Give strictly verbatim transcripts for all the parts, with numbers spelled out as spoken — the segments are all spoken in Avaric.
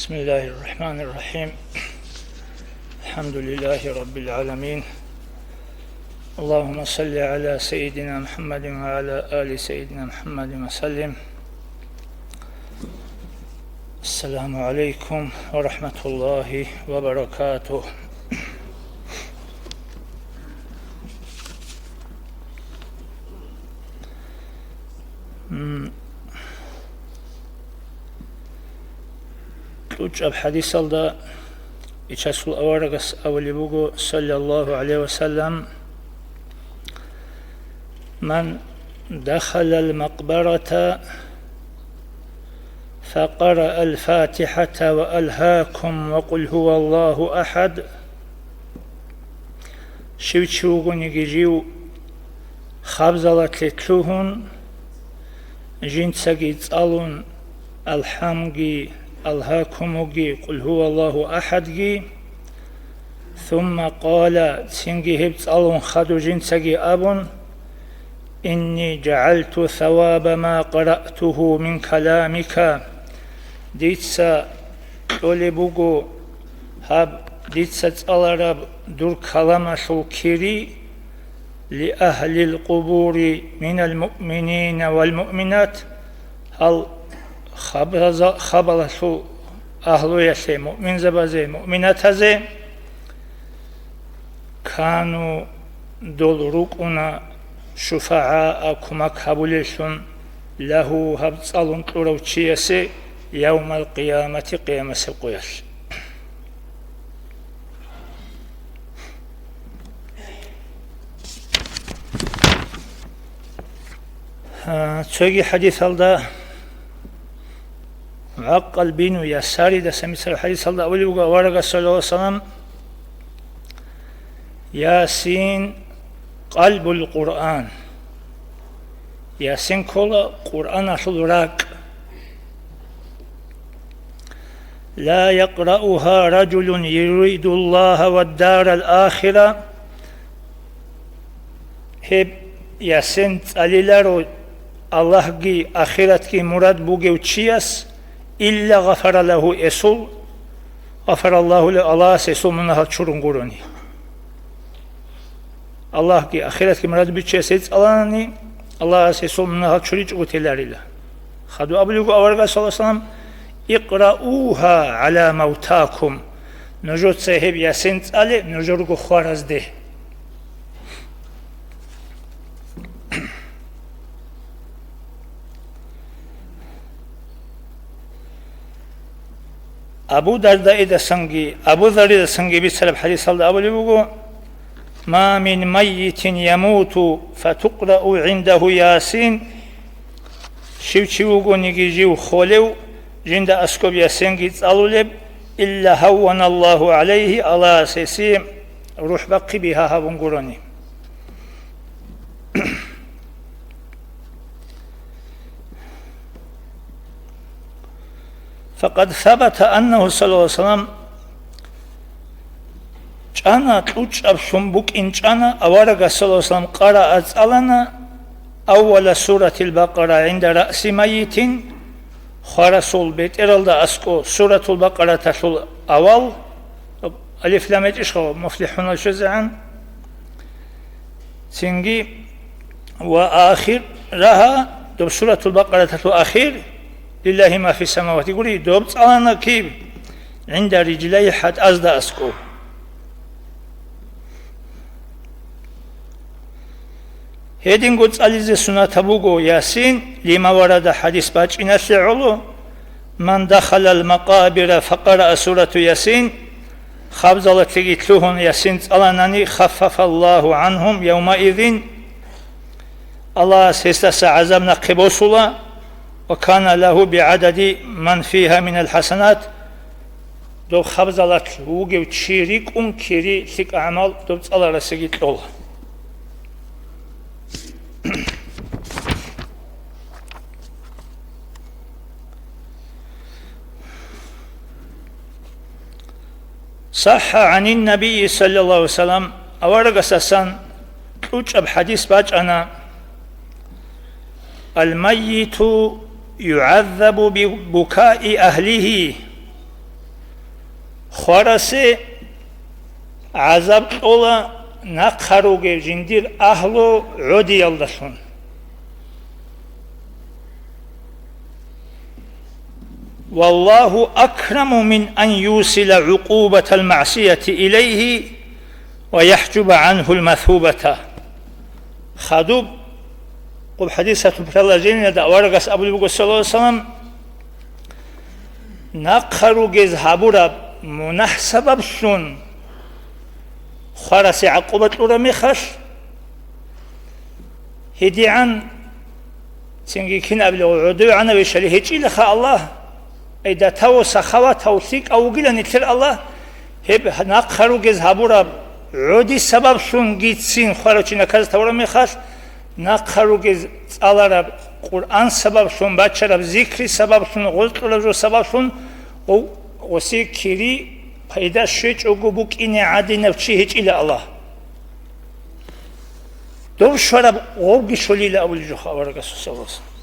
بسم الله الرحمن الرحيم. الحمد لله رب العالمين. اللهم صل على سيدنا محمد وعلى آل سيدنا محمد وسلم. السلام عليكم ورحمة الله وبركاته. М, кьучӀаб хӀадисалда Ичасул аварагас абулеб буго, саллаллагьу гӀалайгьи ва саллам: «Ман дахалал макъбарата факъараа аль-фатихӀата ва алгьакум ва къул гьуваллагьу ахӀад». Щив чи вугониги жив хабзалалъе лъугьун, жинцаги цӀалун, алхӀамги, алгьакумуги, къул гьуваллагьу ахӀадги, сумма къала, цинги гьеб цӀалун хадур жинцаги абун: «Инни жагӀалту саваба ма къараътугьу мин каламика». Дица кьолеб буго гьаб дица цӀалараб дур каламалъул кири, «лиагьлил къубури минал муъминина вал муъминат», гьал хабаза-, хабалалъул агьлуялъе, муъминзабазе, муъминатазе, «кану», дол рукӀуна, «шуфагӀаа», кумак гьабулеллъун, «лагьу», гьаб цӀалун кьурав чиясе, «явмал къиямати», къиямасеб къоялъ. А, цоги хӀадисалда, ГӀакъал бину Ясаридаса мисал хӀадисалда абулеб буго аварагас, саллаллагьу гӀалайгьи ва саллам: «Ясин къалбул Къуръан». Ясин ккола Къуръаналъул ракӀ. «Ла якъраугьа ражулун юридуллагьа ва дарал ахира». Гьеб Ясин цӀалиларо Аллагьги ахиратги мурад бугев чияс, илла гъафара лагьу, эсул, гъафараллагьу лагьу, Аллагьас эсул мунагьал чурун гурони. Аллагьги ахиратги мурад бугев чияс гьеб цӀаланани, Аллагьас эсул мунагьал чуричӀого теларила. Хадуб абулеб буго аварагас, саллаллагьу гӀалайгьи ва саллам: «Икъраугьа гӀала мавтакум». Нужеца гьеб Ясин цӀале нужерго хваразде. Абу Дардаидасанги Абу Зарридасанги бицараб хӀадисалда абулеб буго: «Ма мин маййитин ямуту фатукърау гӀиндагьу Ясин». Щив чи вугониги жив холев, жинда аскӀоб Ясинги цӀалулеб, «илла гьавваналлагьу гӀалайгьи», Аллагьас гьесие рухӀ бахъи бигьа гьабун гурони. Факъад сабата аннагьу, саллаллагьу гӀалайгьи ва саллам, чӀана, кьучӀаблъун букӀин чӀана, аварагас, саллаллагьу гӀалайгьи ва саллам, къараа цӀалана аввала суратил Бакъара гӀинда раъси маййитин, хварасул бетӀералда аскӀо суратул Бакъараталъул авал, алиф-лам гьечӀищха муфлихӀунал щвезегӀан? Цинги, ва ахир рагьа, доб суратул Бакъараталъул ахир, «Лиллагьи ма фис самавати» гури, доб цӀалана киб? «ГӀинда риджлайгьи», хӀатӀазда аскӀо. Гьединго цӀализе суннатаб буго Ясин, лима варада хӀадис бачӀиналъе гӀоло: «Ман дахалал макъабира факъараа сурату Ясин», хабзалалъеги лъугьун Ясин цӀаланани, «хаффафаллагьу гӀангьум явмаизин», Аллагьас гьесдаса гӀазаб нахъе босула, «ва кана лагьу бигӀадади ман фигьа минал хӀасанат», доб хабзалалъ вугев чи рикӀкӀун кири лъикӀ гӀамал доб цӀаларасеги кьола. Сахха гӀанин Набийи, саллаллагьу гӀалайгьи ва саллам, аварагасдасан кьучӀаб хӀадис бачӀана: «Ал-маййиту югӀаззабу би букаи агьлигьи». Хварасе гӀазаб кьола нахъа ругел жиндир агьлу гӀодиялдалъун. Валлагьу акраму мин ан юсила гӀукъубатал магӀсияти илайгьи ва яхӀжуба гӀанхул масубата. Хадуб, къуб хадисалъул продолжениеда аварагас абулеб буго, саллаллагьу гӀалайгьи вассалам, нахъа ругез гьабураб мунагь сабаблъун хварасе гӀакъуба кьураб мехалъ, гьедигӀан цинги кин абилев гӀодов гӀанавищали гьечӀилаха Аллагь, ай датав ва сахаватав лъикӀав вугилан нилъер Аллагь, гьеб нахъа ругез гьабураб гӀоди сабаблъунгицин хварав чи наказа тавураб мехалъ, нахъа ругез цӀалараб Къуръан сабаблъун, бачараб зикри сабаблъун, гъоз кьураб жо сабаблъун гъов-, гъосе кири пайда щвечӀого букӀине гӀадинав чи гьечӀила Аллагь. Дов щвараб гъовги щолила абулеб жо аварагасул, саллаллагьу гӀалайгьи вассалам.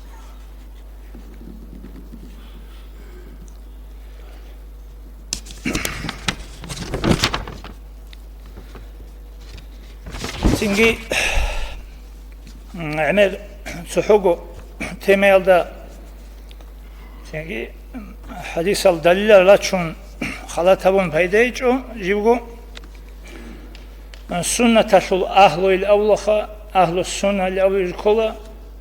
Цинги, м, гӀемер цохӀого темаялда, цинги, м, хадисал далилал рачун халат гьабун пайда гьечӀо живго. Суннаталъул агьлуил авлаха, агьлу суннали авлуил ккола,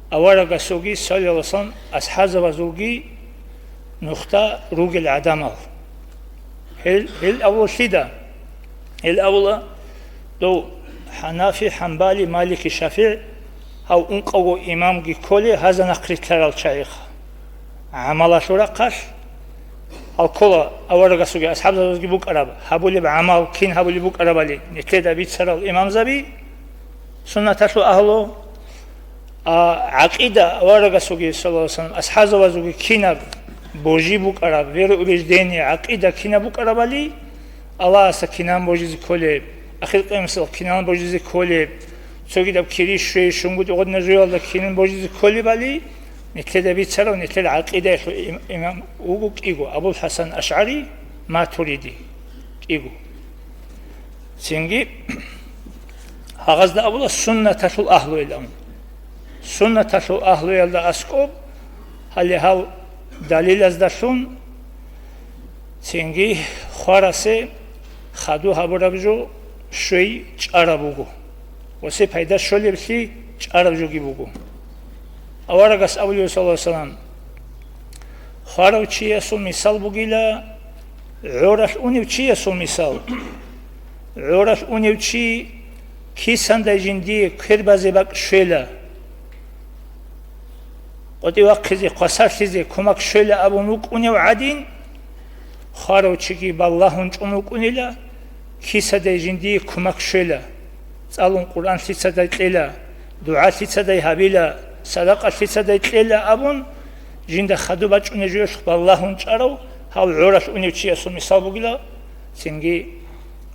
аварагасулги, саллаллагьу гӀалайгьи вассалам, асхӀабзабазулги нухда ругел гӀадамал. Гьел, гьел авлу лъида? Гьел авлу дов хӀанафи, хӀамбали, малики, шафигӀ, гьав ункъавго имамги кколе гьаза нахърилълъарал чагӀиха. ГӀамалалъул рахъалъ, гьал ккола аварагасулги асхӀабзабазги букӀараб, гьабулеб гӀамал кин гьабулеб букӀарабали, нилъеда бицарал имамзаби, суннаталъул агьлу, а, гӀакъида аварагасулги, саллаллагьу гӀалайгьи вассалам, асхӀабзабазулги кинаб божи букӀараб, вероубеждение, гӀакъида кинаб букӀарабали, Аллагьасда кинан божизе кколеб, ахир къиямасда кинан божизе кколеб, цогидаб кири щвей щунгутӀи гъодна жоялда кинан божизе кколебали, нилъеда бицарав, нилъер гӀакъидаялъул им-, имам вуго кӀиго, Абул ХӀасан АшгӀари, Матуриди кӀиго. Цинги гьагъазда абула суннаталъул агьлуилан. Суннаталъул агьлуялда аскӀоб, гьале гьал далилаздалъун, цинги хварасе хаду гьабураб жо щвей чӀараб буго. Гъосе пайда щолеблъи чӀараб жоги буго. Аварагас абулев, саллаллагьу гӀалайгьи вассалам, хварав чиясул мисал бугила гӀоралъ унев чиясул мисал. ГӀоралъ унев чи кисандай жиндие квербазе бакӀ щвела. КъватӀи вахъизе, хвасарлъизе кумак щвела абун вукӀунев гӀадин, хварав чиги балагьун чӀун вукӀунила, кисадай жиндие кумак щвела, цӀалун Къуръан лъицадай кьела, дугӀа лъицадай гьабила, садакъа лъицадай кьела абун, жинда хадуб бачӀунеб жоялъухъ балагьун чӀарав гьав гӀоралъ унев чиясул мисал бугила, цинги,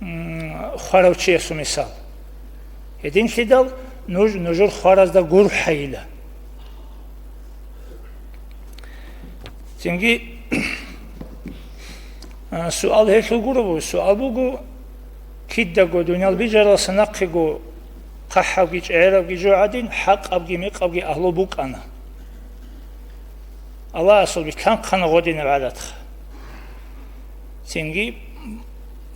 м, хварав чиясул мисал. Гьединлъидал нуж нужер хваразда гурхӀайила. Цинги, а, суал гьелъул гуро буго, суал буго, кидаго дуниял бижаралса нахъего хъахӀабги чӀегӀерабги жо гӀадин, хӀакъабги мекъабги агьлу букӀана. Аллагьасул битӀанхъана гъодинаб гӀадатха. Цинги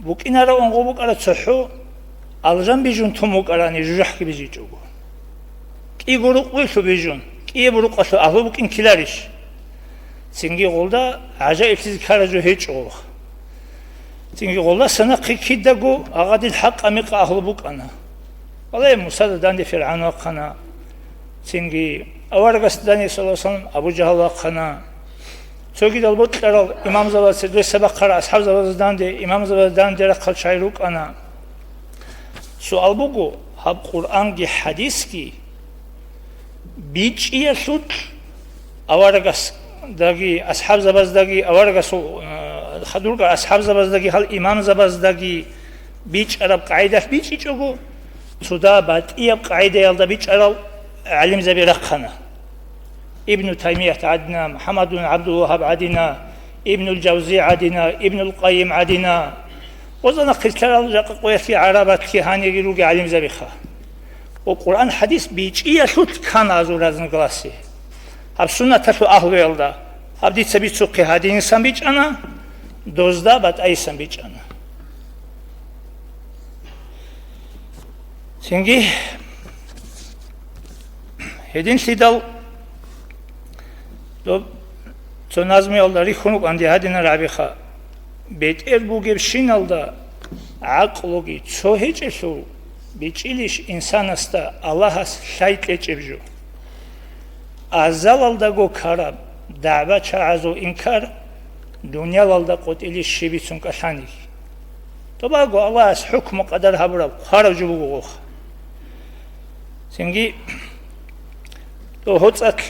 букӀинаравун гъо букӀара цохӀо, алжан бижун тун букӀарани жужахӀги бижичӀого. КӀиго рукъ буйлъу бижун, кӀияб рукъалъу агьлу букӀин ккеларищ? Цинги гъолда гӀажаиблъизе ккараб жо гьечӀо. Цинги гъолдаса нахъе кидаго агъадил хӀакъа-микъа агьлу букӀана. Гьале Мусада данде ФиргӀавн вахъана. Цинги аварагасда данде, саллаллагьу гӀалайгьи вассалам, Абу Жагьал вахъана. Цогидал бокьарал имамзабаз, цердесабахъарал асхӀабзабазда данде, имамзабазда данде рахъал чагӀи рукӀана. Суал буго, гьаб Къуръанги хӀадисги бичӀчӀиялъулъ аварагасдаги, асхӀабзабаздаги, аварагасул, э, хадургал асхӀабзабаздаги, гьал имамзабаздаги бичӀчӀараб къагӀидалъ бичӀчӀичӀого, цо дагьаб батӀияб къагӀидаялда бичӀчӀарал гӀалимзаби рахъана. Ибну Таймият гӀадина, МухӀаммад бин ГӀабдул-Вагьаб гӀадина, Ибнул Жавзи гӀадина, Ибнул Къайим гӀадина, Оза нахъ хъизлъарал жакъа къоялъе гӀарабалъги гьаниги руги гӀалимзабиха. Ва Къуръан-хӀадис бичӀчӀиялъулъ ккана азул разногласие. Гьаб суннаталъул агьлуялда, гьаб дица бицухъе гьадинисан бичӀчӀана, дозда батӀайисан бичӀчӀана. Цинги гьединлъидал доб цо назмуялда рихьун рукӀанди гьадинар гьабиха: «БетӀер бугебщиналда гӀакълуги цо гьечӀелъул, бичӀчӀилищ инсанасда Аллагьас лъай кьечӀеб жо? Азалалдаго ккараб дагӀба-чагӀазул инкар дуниялалда къотӀилищ щиб бицун кӀалъаниги?» ТӀубаго Аллагьас хӀукму-къадар гьабураб хъварав жо буго гъоха. Цинги дов гьоцӀалъ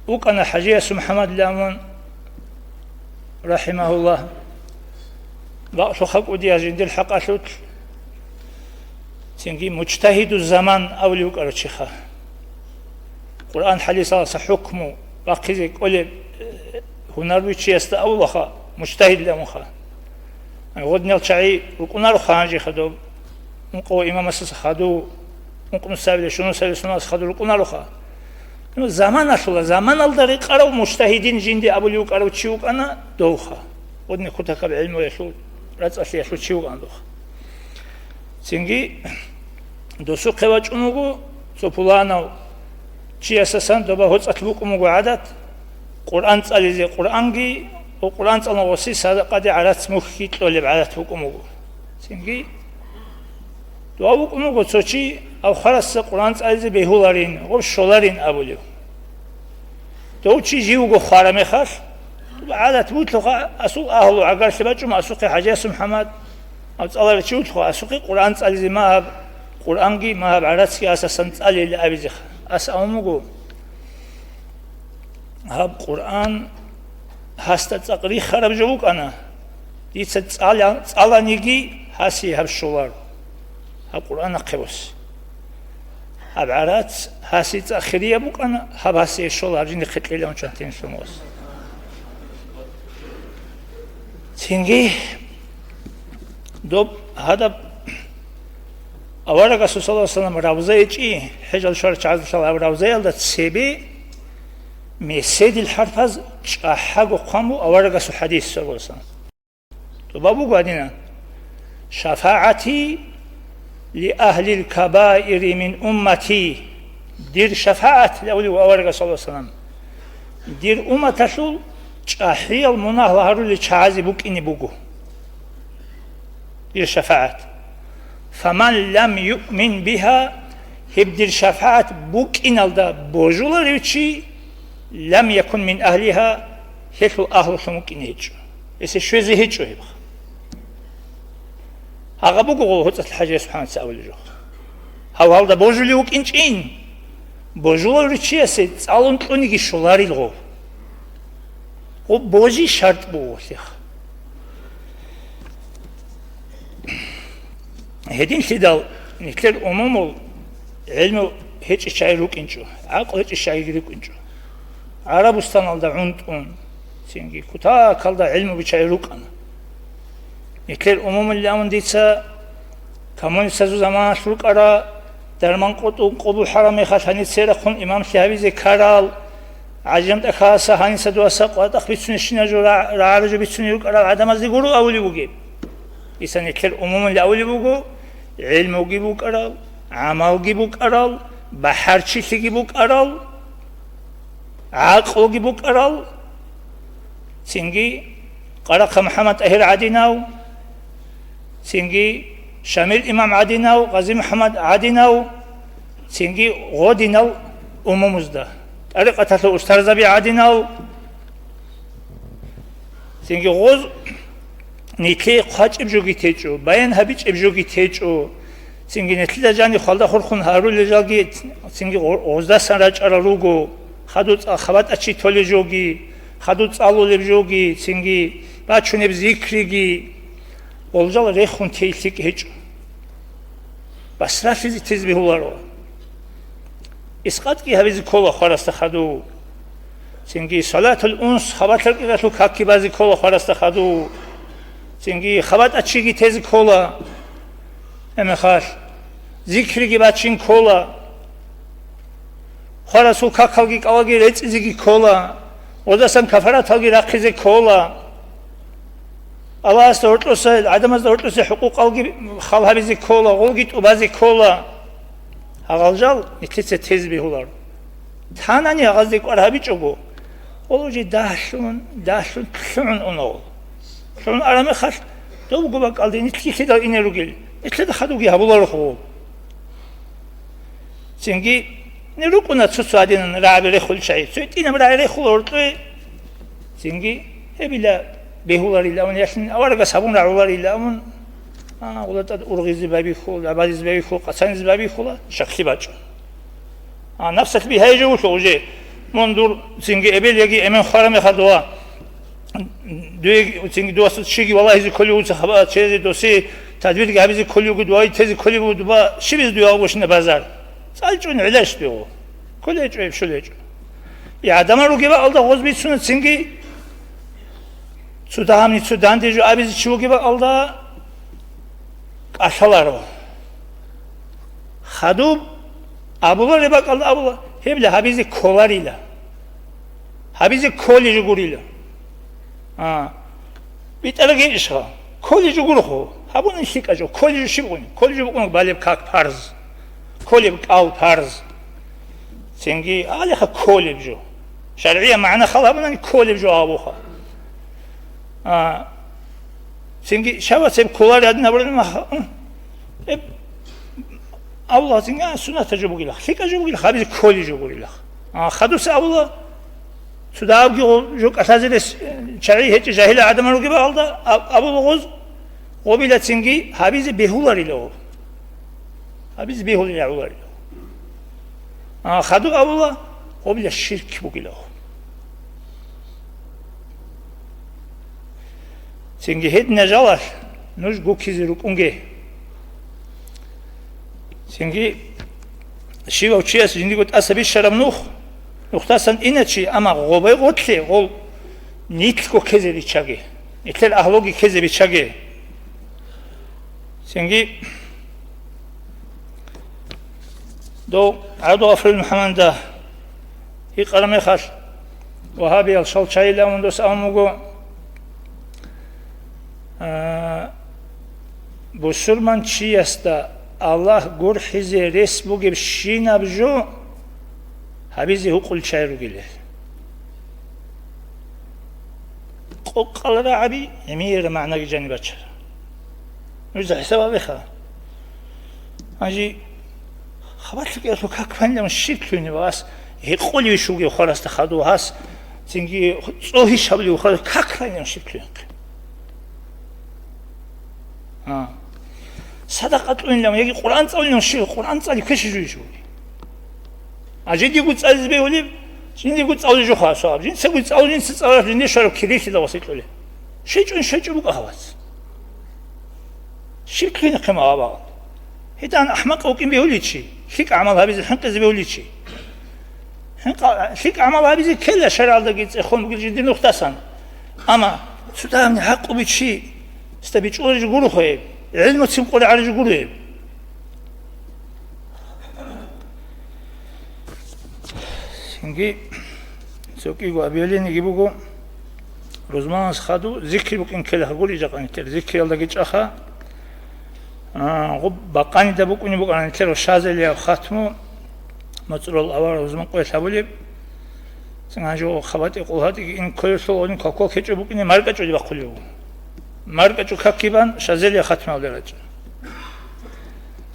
вукӀана ХӀажияс МухӀаммад Ламун, рахӀимагьуллагь, бакълъухъа кӀудиял жиндир хӀакъалъулъ. Цинги мужтагьиду заман абулев вукӀарав чиха. Къуръан хӀадисаласа хӀукму бахъизе кӀолеб, э, гьунар буй чиясда абулаха, мужтагьид ламунха. Гъодинал чагӀи рукӀунароха гьанжеха доб, ункъо имамасаса хадув, ункъ нусабиле, щунусабиле сунас хадув рукӀунароха. Ну, заманалъула, заманалда рекъарав мужтагьидин жинди абулев вукӀарав чи вукӀана довха. Гъодин кутакаб гӀилмуялъул, рацӀцӀалъиялъул чи вукӀана довха. Цинги досухъе вачӀун вуго цо пуланав чиясасан доба гьоцӀалъ букӀун буго гӀадат, Къуръан цӀализе Къуръанги ва Къуръан цӀалун гъоси садакъаде гӀарац мухьги кьолеб гӀадат букӀун буго. Цинги дова вукӀун вуго цо чи, гьав хварасда Къуръан цӀализе бегьуларин, гъоб щоларин абулев. Дов чи живго хвара мехалъ, гӀадат бутлъуха, асул агьлу гӀагарлъи бачӀун асухъе ХӀажияс МухӀаммад, гьав цӀаларав чи вутлъуха, асухъе Къуръан цӀализе магьаб, Къуръанги магьаб гӀарацги асасан цӀалейилан абизеха. Ас абун буго, гьаб Къуръан гьасда цӀакъ рихараб жо букӀана, дица цӀала-, цӀаланиги гьасие гьаб щолар, гьаб Къуръан нахъе бос. Гьаб гӀарац гьасие цӀакъ хирияб букӀана, гьаб гьасие щола гьаб жиндихъе кьела унчӀантинлъун вас. Цинги доб гьадаб аварагасул саллаллагьу гӀалайгьи вассалам равза ичӀи, хӀежал шварачагӀазулъал гьаб равзаялда цебе меседил хӀарпаз чӀахӀаго хъван буго аварагасул хӀадис, саллаллагьу гӀалайгьи вассалам. ТӀубаб буго гьадинан: «ШафагӀати ли агьлил кабаири мин уммати». Дир шафагӀат, абулев аварагас, саллаллагьу гӀалайгьи вассалам, дир умматалъул чӀахӀиял мунагьал гьарулел чагӀазе букӀине буго. Дир шафагӀат. «Фаман лам юъмин бигьа», гьеб дир шафагӀат букӀиналда божуларев чи, «лам якун мин агьлигьа», гьелъул агьлулъун вукӀине гьечӀо. Гьесие щвезе гьечӀо гьеб. Гьагъа буго гъо гьоцӀалъ ХӀажияс МухӀаммадица абулеб жо. Гьав гьалда божулев вукӀинчӀин, божуларев чиясе цӀалун кьуниги щоларил гъо. Гъо божи шартӀ буго гъолъихъ. Гьединлъидал нилъер умумул гӀелму гьечӀищ чагӀи рукӀинчӀо, гӀакълу гьечӀищ чагӀиги рукӀинчӀо. ГӀарабустаналда гӀунтӀун, цинги кутакалда гӀелмуги чагӀи рукӀана. Нилъер умумул гьавун дица коммунистазул заманалъ рукӀара, дарман къотӀун къулухӀараб мехалъ гьаниса рахъун имамлъи гьабизе ккарал, гӀажамтӀахьаса гьаниса дуаса къватӀах бицунищина жо ра-, рагӀаражо бицунел рукӀарал гӀадамазде гуро абулеб бугеб. Дица нилъер умумул абулеб буго, гӀелмуги букӀарал, гӀамалги букӀарал, бахӀарчилъиги букӀарал, гӀакълуги букӀарал, цинги Къарахъа МухӀаммад ТӀагьир гӀадинав, цинги Шамил имам гӀадинав, Гъази МухӀаммад гӀадинав, цинги гъодинал умумузда, тӀарикъаталъул устарзаби гӀадинал, цинги гъоз нилъее хъвачӀеб жоги течӀо, баян гьабичӀеб жоги течӀо, цинги нилъеда жани хвалда хурхун гьарулел жалги, цинги гъо-, гъоздасан рачӀарал руго, хадуцӀа хабатӀа чи толел жоги, хадуцӀалулеб жоги, цинги бачунеб зикриги, гъол жал рехун тей лъикӀ гьечӀо. Басралъизе тезе бегьуларо. ИскъатӀги гьабизе ккола хварасда хадув. Цинги салатул унс хабалъа кӀиралъул какги базе ккола хварасда хадув. Цинги хабатӀа чиги тезе ккола, гьеб мехалъ зикриги бачин ккола, хварасул какалги кӀалги рецӀизеги ккола, гъодасан кафараталги рахъизе ккола. Аллагьасда гьоркьоса, гӀадамазда гьоркьоса хӀукъукъалги хал гьабизе ккола, гъолги тӀубазе ккола. Гьагъал жал нилъеца тезе бегьуларо. Танани гьагъазде кӀвар гьабичӀого, гъол уже дагьлъун, дагьлъун лъугӀун уна гъол. ЛъугӀун араб мехалъ, дов буго бакӀалде нилъги лъидал ине ругел, нилъеда хадубги гьабуларо гъол. Цинги не рукӀуна цо-цо гьадинан рагӀаби рехулел чагӀи, цо гьитӀинаб рагӀи рехула гьоркьое. Цинги гьебила бегьуларила абун, ялъин аварагас гьабун рагӀуларила абун, а, гъула тӀад ургъизе байбихьул, гӀабадизе байбихьул, къацанизе байбихьула, шаклъи бачӀун. А, напсалъ бигьайже вулъу уже, мун дур цинги эбел яги эмен хвара мехалъ дуа. Дуе цинги дуаса чиги валагьизе кколев вуца хаба чезе досе, тадбирги гьабизе кколевго, дуай тезе кколевго дуба, щибизе дуя гъушина базар? ЦӀалчӀун гӀилаш дугъу. КколечӀо гьеб, щолечӀо. И гӀадамал ругеб бакӀалда гъоз бицуна цинги, цо дагьабни цо данде жо абизе чи вугеб бакӀалда кӀалъаларо. Хадуб абулареб бакӀалда абула, гьебла гьабизе кколарила. Гьабизе кколей жо гурила. А, битӀарагейищха? Кколей жо гурохъо. Гьабуни лъикӀа жо. Кколей жо щиб гъуни? Кколей жо букӀун балеб как парз. Кколеб кӀал парз. Цинги гьалеха кколеб жо. ШаргӀияб магӀна хал гьабунани кколеб жо гьабуха. А, цинги шавас гьеб кколари гьадин абураб мах-, м, гьеб абула цинги, а, суннатаб жо бугилах, лъикӀаб жо бугилах, гьабизе кколей жо гурилах. А, хадуса абула, цо дагьабги гъо-, жо кӀалъазе рес, э, чагӀи гьечӀеб жагьилал гӀадамал ругеб бакӀалда, а-, абула гъоз, гъобила цинги гьабизе бегьуларила гъоб. Гьабизе бегьуларила гӀоларила. А, хадуб абула, гъобила ширк бугила. Цинги гьедина жалалъ нуж гуккизе рукӀунге. Цинги щивав чияс жиндиго тӀаса бищараб нух, нухдасан иначи, амма гъобай гъотлъе гъол нилъго ккезе биччаге, нилъер агьлуги ккезе биччаге. Цинги дов ГӀабдулгъафурил МухӀаммада гьикъараб мехалъ, вагьабиял шалчайилан дос абун буго, а, бусурманчиясда Аллагь гурхӀизе рес бугебщинаб жо гьабизе гьукъулел чагӀи ругилел. Къокъал рагӀаби гӀемераб магӀнаги жаниб бачара. Нуж хӀисаб гьабеха. Гьанже хабалъ кӀиялъул как ванилан щиб лъугьине ва ас гьекъолевищ вугев хварасда хадув гьас, цинги цӀогьищ гьабулев хварас как ванилан щиб лъугьинхъе? А. Садакъа кьунилан яги Къуръан цӀалулилан щиб, Къуръан цӀали квеши жуйищ вуги? А жиндиго цӀализе бегьулеб, жиндиго цӀалулел жо хасаб, жинцаго цӀалу, жинца цӀалараб, жинде щвараб кирилъидал васикьулеб. ШечӀун щвечӀо букӀа гьавац. Щиб лъугьинехъе магӀабал? ГьитӀан ахӀмакъ вукӀин бегьуличи, лъикӀ гӀамал гьабизе хӀинкъизе бегьуличи. ХӀинкъа-, лъикӀ гӀамал гьабизе ккела шаргӀалдаги цӀехон бугел жиндир нухдасан. Амма цо дагьабни гӀакъуби чи, ста бичӀчӀуларищ гуро гьеб, гӀилмуцин къваригӀарищ гуро гьеб. Цинги цо кӀиго объявлениеги буго, рузманас хадув зикри букӀин ккела гьагури жакъа нилъер, зикриялдаги чӀаха. А, гъуб бакъанида букӀунеб букӀана нилъер Шазелияб хатму, моцӀрол авараг рузман къоялъ гьабулеб. Цинги гьанже хабатӀи къулгьатӀиги ин кколелъул гьадин квалквал ккечӀо букӀине маркӀачӀулеб бахъулев вуго. МаркӀачӀул какги бан Шазелияб хатмалде рачӀа.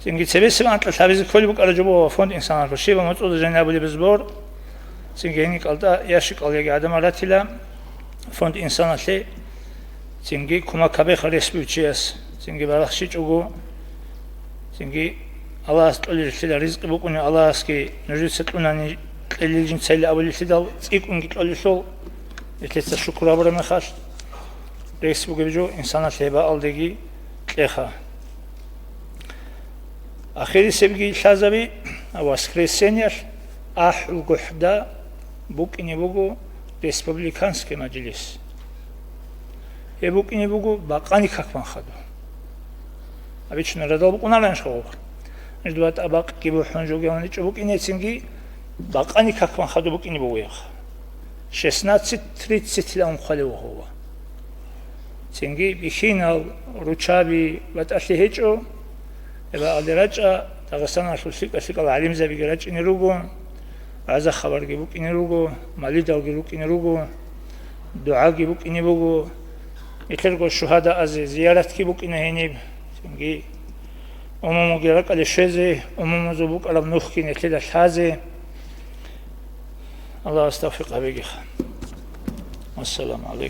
Цинги цебесеб анкьа лъабизе кколеб букӀараб жо буго фонд «Инсаналъул щибаб моцӀуда жаниб» абулеб сбор. Цинги гьениб кӀалтӀа ящикӀал яги гӀадамал ратила фонд «Инсаналъе». Цинги кумак гьабеха рес бугев чияс. Цинги барахщичӀого. Цинги Аллагьас кьолел рилълъидал ризкъи букӀунеб, Аллагьасги нужеца кьунани кьелил жинцайилан абулеллъидал цӀикӀкӀунги кьолелъул, нилъеца шукур гьабураб мехалъ, рес бугеб жо «Инсаналъе» бакӀалдеги кьеха. Ахирисебги лъазаби, воскресеньялъ АхӀулгохӀда букӀине буго республиканский мажлис. Гьеб букӀине буго бакъани какман хадуб. Обычно радал букӀунаранищ гъов? Нужда батӀа бакъги бухӀун жугеваничӀо букӀинецинги бакъани какман хадуб букӀине буго гьеб. Шестнадцать тридцать лаун хъвалев вуго. Цинги бихьинал, руччаби батӀалъи гьечӀо. Эбагьалде рачӀа, Дагъистаналъул лъикӀа-лъикӀал гӀалимзабиги рачӀине руго, вагӀза-хабарги букӀине руго, малидалги рукӀине руго, дугӀаги букӀине буго. Нилъерго шугьадаазе зияратги букӀине гьениб, цинги умумуги ракӀалде щвезе, умумузул букӀараб нухги нилъеда лъазе. Аллагьас тавфикъ гьабегиха. Вассаламу гӀалайкум.